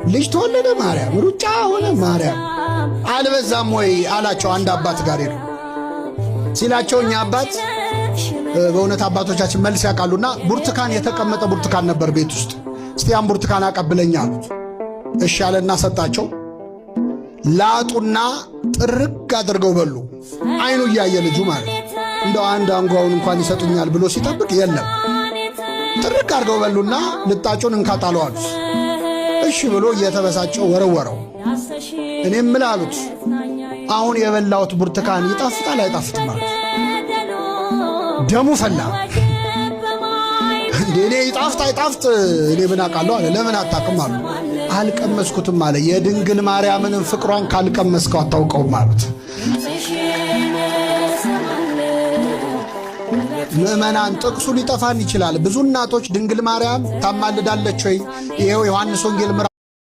ልጅ ተወለደ ማርያም፣ ሩጫ ሆነ ማርያም። አልበዛም ወይ አላቸው። አንድ አባት ጋር ሄዱ ሲላቸው እኛ አባት በእውነት አባቶቻችን መልስ ያውቃሉና ብርቱካን፣ የተቀመጠ ብርቱካን ነበር ቤት ውስጥ። እስቲ ያን ብርቱካን አቀብለኝ አሉት። እሺ አለና ሰጣቸው። ላጡና ጥርግ አድርገው በሉ። አይኑ እያየ ልጁ ማለት እንደው አንድ አንጓውን እንኳን ይሰጡኛል ብሎ ሲጠብቅ የለም። ጥርግ አድርገው በሉና ልጣጩን እንካ ጣለው አሉት። እሺ ብሎ እየተበሳጨ ወረወረው። እኔም ምን አሉት፣ አሁን የበላሁት ብርቱካን ይጣፍጣል አይጣፍጥም አሉት። ደሙ ፈላ። እንዴ፣ እኔ ይጣፍጥ አይጣፍጥ እኔ ምን አውቃለሁ አለ። ለምን አታውቅም አሉ። አልቀመስኩትም አለ። የድንግል ማርያምንም ፍቅሯን ካልቀመስከው አታውቀውም አሉት። ምዕመናን፣ ጥቅሱ ሊጠፋን ይችላል። ብዙ እናቶች ድንግል ማርያም ታማልዳለች ወይ? ይኸው ዮሐንስ ወንጌል ምዕራፍ